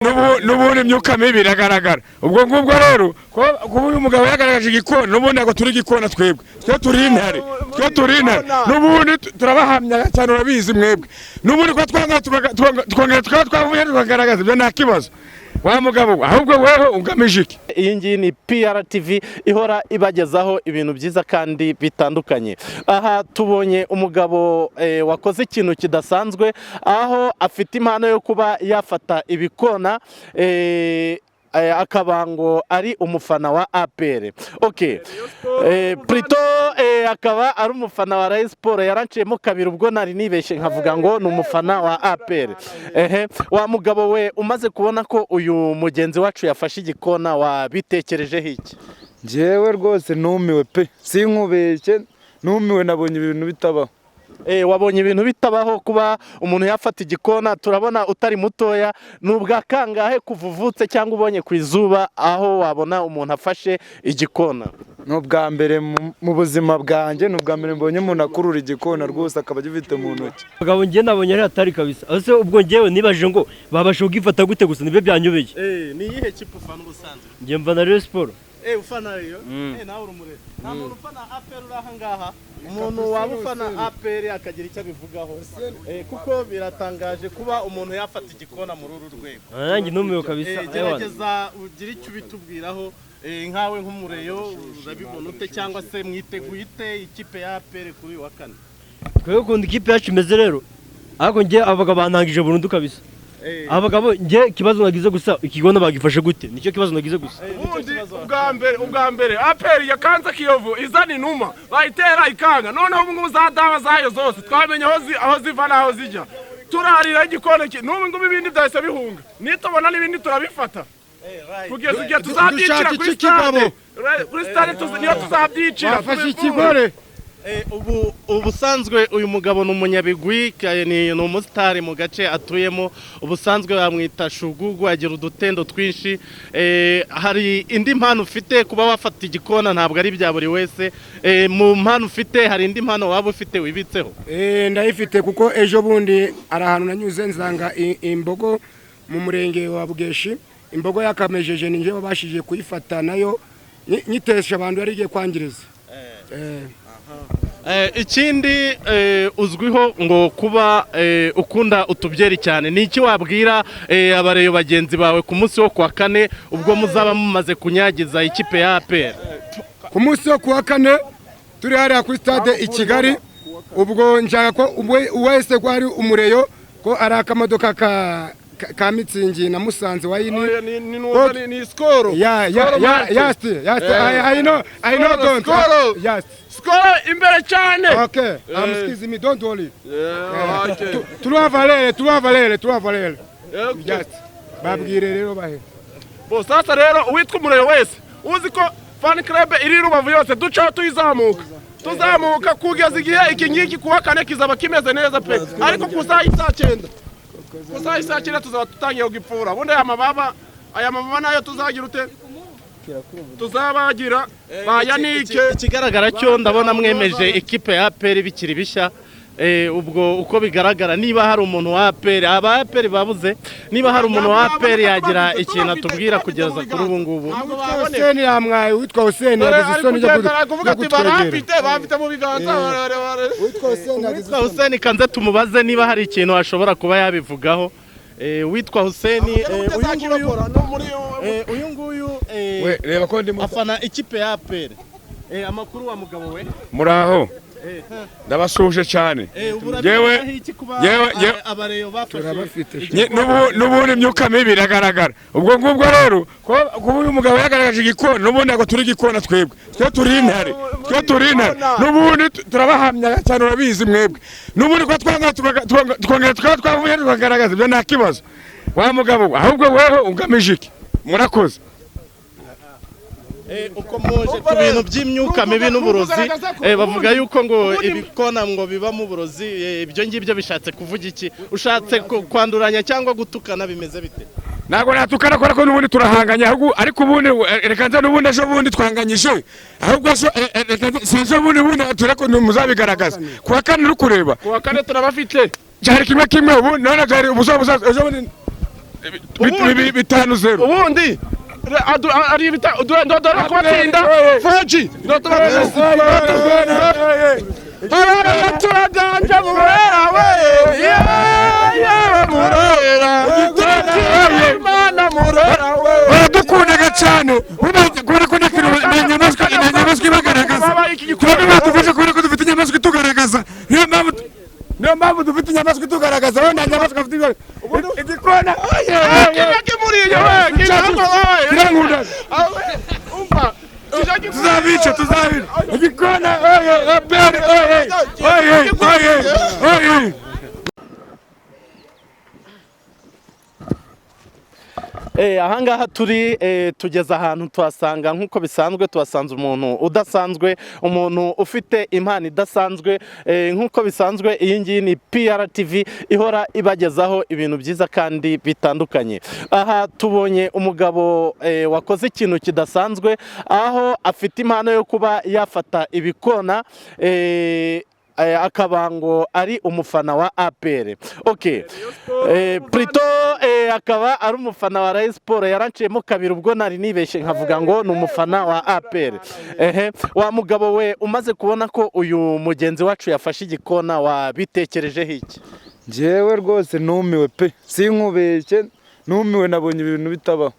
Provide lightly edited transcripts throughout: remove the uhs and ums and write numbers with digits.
N'ubundi imyuka mibi iragaragara. Ubwo ngubwo rero, kuba uyu mugabo yagaragaje igikona, n'ubundi ntabwo turi igikona twebwe, twe turi intare, twe turi intare. N'ubundi turabahamya cyane, urabizi mwebwe. N'ubundi kuba twanga tukongera tukaba twavuye tukagaragaza ibyo, nta kibazo wa mugabo we. Ahubwo weho ugamije iki? Iyi ngiyi ni PRTV ihora ibagezaho ibintu byiza kandi bitandukanye. Aha tubonye umugabo wakoze ikintu kidasanzwe, aho afite impano yo kuba yafata ibikona, akaba ngo ari umufana wa APR, okay, plutôt akaba ari umufana wa Rayon Sport. Yaranciyemo kabiri, ubwo nari nibeshye nkavuga ngo ni umufana wa APR. Ehe, wa mugabo we, umaze kubona ko uyu mugenzi wacu yafashe igikona, wabitekerejeho iki? Njyewe rwose numiwe pe, sinkubeshye, numiwe, nabonye ibintu bitabaho. Wabonye ibintu bitabaho kuba umuntu yafata igikona. Turabona utari mutoya. Ni ubwa kangahe kuva uvutse cyangwa ubonye ku izuba aho wabona umuntu afashe igikona? Ni ubwa mbere mu buzima bwanjye, ni ubwa mbere mbonye umuntu akurura igikona rwose, akaba agifite mu ntoki. Abagabo, njye nabonye ari hatari kabisa. Ese ubwo njyewe nibajije ngo babasha kugifata gute gusa, nibyo byanyobeye. Ni iyihe kipe ufana ubusanzwe? Njye mfana Rayon Sport. Ufana Rayon? Nawe uri umurere. Nta muntu ufana APR uri aha ngaha? Umuntu waba ufana APR akagira icyo abivugaho, kuko biratangaje kuba umuntu yafata igikona muri uru rwego. Nanjye numiwe kabisa. Ewana. Gerageza ugire icyo ubitubwiraho, nkawe nk'umureyo, urabibona ute cyangwa se mwiteguye ute ikipe ya APR kuri uyu wa kane? Twebwe ukuntu ikipe yacu imeze rero, ariko njye abagabo bantangije burundu kabisa. Abagabo, njye ikibazo nagize gusa, ikigona bagifashe gute? Nicyo kibazo nagize gusa. Ubundi ubwa mbere APR yakanze Kiyovu izana inuma, bayitera ikanga. Noneho ubu ngubu za dawa zayo zose twamenye aho ziva n'aho zijya. Turarira igikona n'ubu ngubu ibindi byahise bihunga. Nitubona n'ibindi turabifata kugeza igihe tuzabyicira Dushaka kuri iki kigabo? stade. Kuri stade niyo tuzabyicira. Bafashe ikigore. Ubu ubusanzwe uyu mugabo ni umunyabigwi, ni umusitari mu gace atuyemo. Ubusanzwe bamwita Shugugu, agira udutendo twinshi. Hari indi mpano ufite? Kuba wafata igikona ntabwo ari ibya buri wese. Mu mpano ufite, hari indi mpano waba ufite wibitseho? Ndayifite, kuko ejo bundi hari ahantu nanyuze nsanga imbogo mu murenge wa Bugeshi, imbogo yakamejeje, ni njye wabashije kuyifata nayo nyitesha abantu yari igiye kwangiriza. Ikindi uzwiho ngo kuba ukunda utubyeri cyane. Ni iki wabwira abareyo bagenzi bawe ku munsi wo kuwa kane, ubwo muzaba mumaze kunyagiza ikipe ya APR? Ku munsi wo kuwa kane turi hariya kuri stade i Kigali, ubwo nshaka ko wese ko ari umureyo, ko ari akamodoka ka Mützig na Musanze wine. Oya, ni Skol. Ya. Skol Ya. Malt. Yes, I know, don't. Skol. Yes. Skol imbere cyane. Okay, excuse me, don't worry. Yeah, okay. Trois valeurs, trois valeurs, trois valeurs. Okay. Yes, babwire rero bahe. Bo sasa rero, uwitwa umureyo wese uzi ko fan club iri Rubavu yose ducaho tuyizamuka, tuzamuka kugeza igihe iki ngiki kuwa kane kizaba kimeze neza pe. Ariko ku saha y'isaa 9, ku saha y'isaa 9 tuzaba tutangiye kugipfura. Ubundi aya mababa nayo tuzagira ute? Tuzabagira bayanike. Ikigaragara cyo ndabona mwemeje ikipe ya APR bikiri bishya. Ubwo uko bigaragara, niba hari umuntu wa APR, aba APR babuze, niba hari umuntu wa APR yagira ikintu atubwira kugeza kuri ubu ngubu. Witwa Hussein yamwaye, witwa Hussein Dore yagize ari isoni ryo kugenda, ari kuvuga ati kutwegera. Barafite mu biganza. Witwa Hussein yagize Witwa Hussein, kanze tumubaze niba hari ikintu ashobora kuba yabivugaho. Witwa Hussein, uyu nguyu We reba ko ndimo. afana ikipe ya APR. Amakuru wa mugabo we? Muraho, ndabasuhuje cyane. Ubu urabivugaho iki kuba abareyo bafashe Turabafite. N'ubundi imyuka mibi iragaragara. Ubwo ngubwo rero, kuba uyu mugabo yagaragaje igikona, n'ubundi ntabwo turi igikona twebwe, twe turi intare, twe turi intare. N'ubundi turabahamya cyane, urabizi mwebwe. N'ubundi kuba twanga tukongera tukaba twavuye tukagaragaza ibyo, nta kibazo wa mugabo we. Ahubwo weho ugamije iki? Murakoze. Ukomoje ku bintu by'imyuka mibi n'uburozi. Bavuga yuko ngo ibikona ngo bibamo uburozi. Ibyo ngibyo bishatse kuvuga iki? Ushatse kwanduranya cyangwa gutukana, bimeze bite? Ntabwo natukana, kubera ko n'ubundi turahanganye. Ahubwo ariko ubundi reka nze, n'ubundi ejo bundi twanganyije. Ahubwo ejo reka nze, si ejo bundi, bundi tureko muzabigaragaza kuwa kane uri kureba. Kuwa kane turabafite. Cyari kimwe kimwe ubu none cyari ubusa busa ejo bundi. 5-0. Ubundi ari ibita dore kubatsinda 4G. Turaganje Murera we, yewe Murera, Imana Murera we. Baradukundaga cyane kubera ko nta nyamaswa ibagaragaza. Twebwe badufasha kubera ko dufite inyamaswa itugaragaza. Niyo mpamvu dufite inyamaswa itugaragaza. We nta nyamaswa afite igaragaza igikona. Kimuriye we. Kirankunda. Tuzabica, tuzabica igikona. Oye APR, oye oye oye oye! Ahangaha turi, tugeze ahantu tuhasanga nk'uko bisanzwe, tuhasanze umuntu udasanzwe, umuntu ufite impano idasanzwe. Nk'uko bisanzwe, iyi ngiyi ni PRTV ihora ibagezaho ibintu byiza kandi bitandukanye. Aha tubonye umugabo wakoze ikintu kidasanzwe, aho afite impano yo kuba yafata ibikona, akaba ngo ari umufana wa APR. Okay. Plutôt akaba ari umufana wa Rayon Sport. Yaranciyemo kabiri ubwo nari nibeshye nkavuga ngo ni umufana wa APR. Ehe, wa mugabo we, umaze kubona ko uyu mugenzi wacu yafashe igikona, wabitekerejeho iki? Njyewe rwose numiwe pe, sinkubeshye, numiwe, nabonye ibintu bitabaho.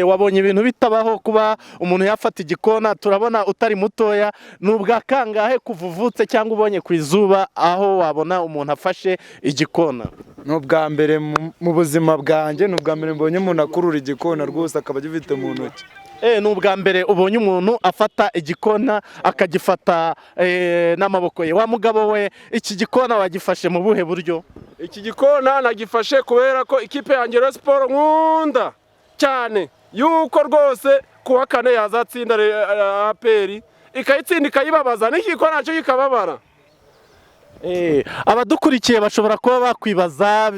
Wabonye ibintu bitabaho kuba umuntu yafata igikona. Turabona utari mutoya. Ni ubwa kangahe kuva uvutse cyangwa ubonye ku izuba aho wabona umuntu afashe igikona? Ni ubwa mbere mu buzima bwanjye, ni ubwa mbere mbonye umuntu akurura igikona rwose akaba agifite mu ntoki. Ni ubwa mbere ubonye umuntu afata igikona akagifata n'amaboko ye. Wa mugabo we, iki gikona wagifashe mu buhe buryo? Iki gikona nagifashe kubera ko ikipe yanjye Rayon Sport nkunda cyane, yuko rwose kuwa kane yazatsinda APR, ikayitsinda ikayibabaza, n'iki gikona nacyo kikababara. Abadukurikiye bashobora kuba bakwibaza,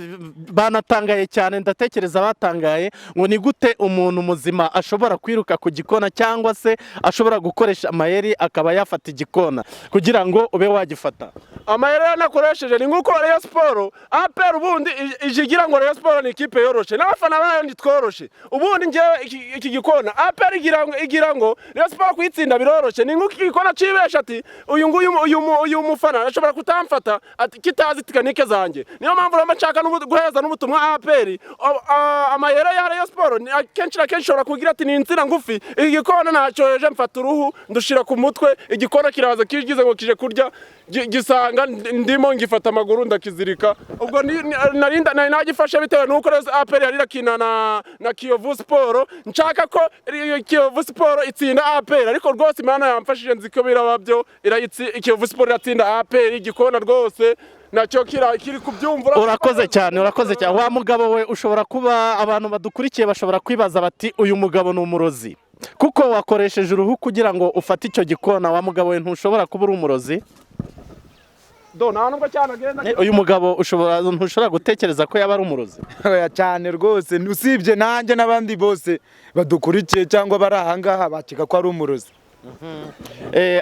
banatangaye cyane, ndatekereza batangaye ngo ni gute umuntu muzima ashobora kwiruka ku gikona cyangwa se ashobora gukoresha amayeri akaba yafata igikona kugira ngo ube wagifata. Amayeri yanakoresheje ni nk'uko Rayon Sport, APR ubundi ije igira ngo Rayon Sport ni ikipe yoroshe, n'abafana bayo ntitworoshe. Ubundi njyewe iki gikona, APR igira ngo Rayon Sport kuyitsinda biroroshe. Ni nk'uko iki gikona cibesha ati uyu nguyu, uyu mufana ashobora kutamfata, ati kitazi technique zanjye. Niyo mpamvu rero nshaka guheza n'ubutumwa APR. Amayeri ya Rayon Sport akenshi na kenshi ushobora kugira ati ni insina ngufi. Iki gikona ntacyoheje, mfata uruhu ndushira ku mutwe, igikona kiraza kigize ngo kije kurya, gisanga ndimo ngifata amaguru ndakizirika. Ubwo nari nagifashe bitewe nuko rero APR yari irakina na Kiyovu Sport, nshaka ko Kiyovu Sport itsinda APR. Ariko rwose Imana yamfashije, nzi ko biraba byo, irayitsi Kiyovu Sport iratsinda APR. Igikona rwose nacyo kiri kubyumva. Urakoze cyane, urakoze cyane. Wa mugabo we, ushobora kuba abantu badukurikiye bashobora kwibaza bati uyu mugabo ni umurozi kuko wakoresheje uruhu kugira ngo ufate icyo gikona. Wa mugabo we, ntushobora kuba uri umurozi? Do nta nubwo cyanagenda. Uyu mugabo ushobora, ntushobora gutekereza ko yaba ari umurozi? Oya, cyane rwose, usibye nanjye n'abandi bose badukurikiye cyangwa bari ahangaha bakeka ko ari umurozi.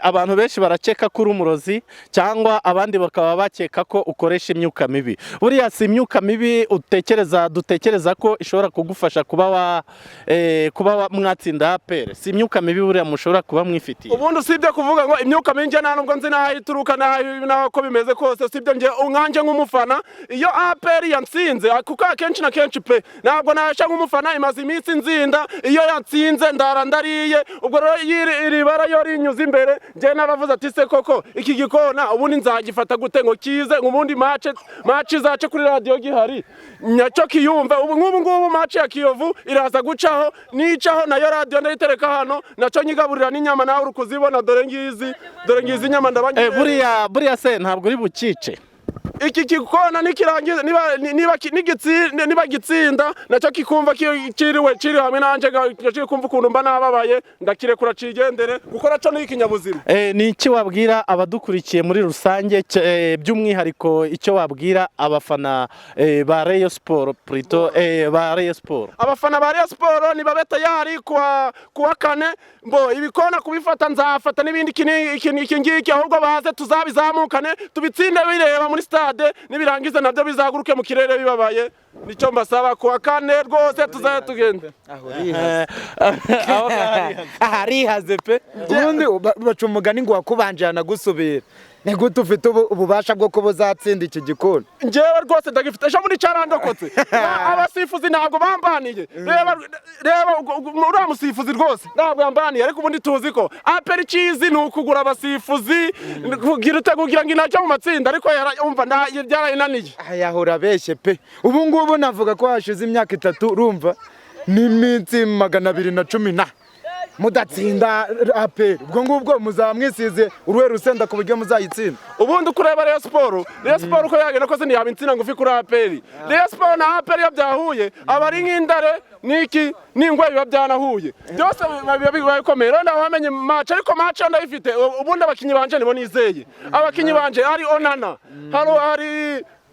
Abantu benshi barakeka ko uri umurozi cyangwa abandi bakaba bakeka ko ukoresha imyuka mibi. Buriya si imyuka mibi utekereza, dutekereza ko ishobora kugufasha kuba mwatsinda APR? Si imyuka mibi buriya mushobora kuba mwifitiye? Ubundi usibye kuvuga ngo imyuka mibi, njye nta nubwo nzi n'aho ituruka n'aho ko bimeze kose. Usibye njye nkanjye nk'umufana, iyo APR yatsinze, kuko akenshi na kenshi pe ntabwo nasha nk'umufana, imaze iminsi nzinda, iyo yatsinze ndara ndariye. Ubwo rero iri bara yo rinyuze imbere, njye naravuze ati se koko iki gikona ubundi nzagifata gute ngo kize, ubundi match izace kuri radiyo gihari nyacyo kiyumva. Ubu nk'ubu ngubu match ya Kiyovu iraza gucaho, nicaho nayo radiyo ndayitereka hano, nacyo nyigaburira n'inyama, nawe uri kuzibona. Dore ngizi, dore ngizi inyama ndabangiye. Buriya se ntabwo uri bukice? Iki gikona nikirangiza, niba gitsinda nacyo kikumva kiriwe kiri hamwe nanjye, nacyo kikumva ukuntu mba nababaye, ndakirekura cigendere kuko nacyo ni ikinyabuzima. Ni iki wabwira abadukurikiye muri rusange, by'umwihariko icyo wabwira abafana ba Rayon Sport, plutôt ba Rayon Sport? Abafana ba Rayon Sport nibabe tayari kuwa kane. Mbo ibikona kubifata nzafata n'ibindi, iki ngiki ahubwo baze tuzabizamukane tubitsinde bireba muri stade. stade, nibirangiza nabyo bizaguruke mu kirere bibabaye. Nicyo mbasaba, kuwa kane rwose tuzajya tugenda. Aho ngaho. Aha rihaze pe. Ubundi baca umugani ngo wakubanje yanagusubira. Ni gute ufite ububasha bwo kuba uzatsinda iki gikoni? Njyewe rwose ndagifite. Ejo muri cyarandokotse. Abasifuzi ntabwo bambaniye. Reba, reba uriya musifuzi rwose ntabwo yambaniye. Ariko ubundi tuzi ko APR icizi ni ukugura abasifuzi kugira ute, kugira ngo inajya mu matsinda, ariko umva byarayinaniye. Aha yahora abeshye pe. Ubu ngubu navuga ko hashize imyaka 3, urumva, n'iminsi 210 na mudatsinda APR. Ubwo ngubwo muzaba mwisize uruhe rusenda ku buryo muzayitsinda? Ubundi uko ureba Rayon Sport, Rayon Sport uko yagenda kose ntiyaba insina ngufi kuri APR. Rayon Sport na APR iyo byahuye aba ari nk'indare n'iki n'ingwe, biba byanahuye byose, biba bikomeye. Rero ntawe wamenye match, ariko match yo ndayifite. Ubundi abakinyi banje nibo nizeye, abakinyi banje hari Onana,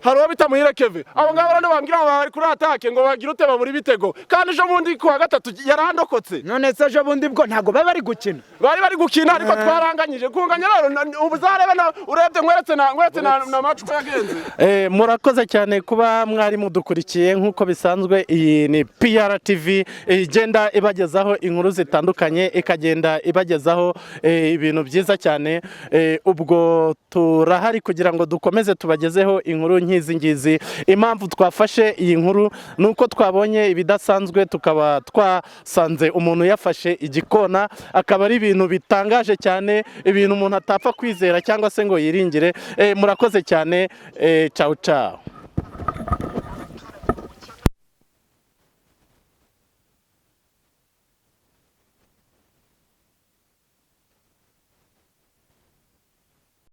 hari uwo bita Muhire Keve. Abo ngabo rero bambwira ngo bari kuri attaque, ngo bagire ute, babura ibitego, kandi ejo bundi kuwa gatatu yarandokotse. None se ejo bundi bwo ntabwo baba bari gukina? Bari bari gukina, ariko twaranganyije kunganya. Rero ubu uzarebe na urebye nkweretse na match uko yagenze. Murakoze cyane kuba mwari mudukurikiye. Nk'uko bisanzwe, iyi ni PRTV igenda ibagezaho inkuru zitandukanye, ikagenda ibagezaho ibintu byiza cyane. Ubwo turahari kugira ngo dukomeze tubagezeho inkuru nk'izi ngizi. Impamvu twafashe iyi nkuru ni uko twabonye ibidasanzwe, tukaba twasanze umuntu yafashe igikona, akaba ari ibintu bitangaje cyane, ibintu umuntu atapfa kwizera cyangwa se ngo yiringire. Murakoze cyane. Ciao ciao.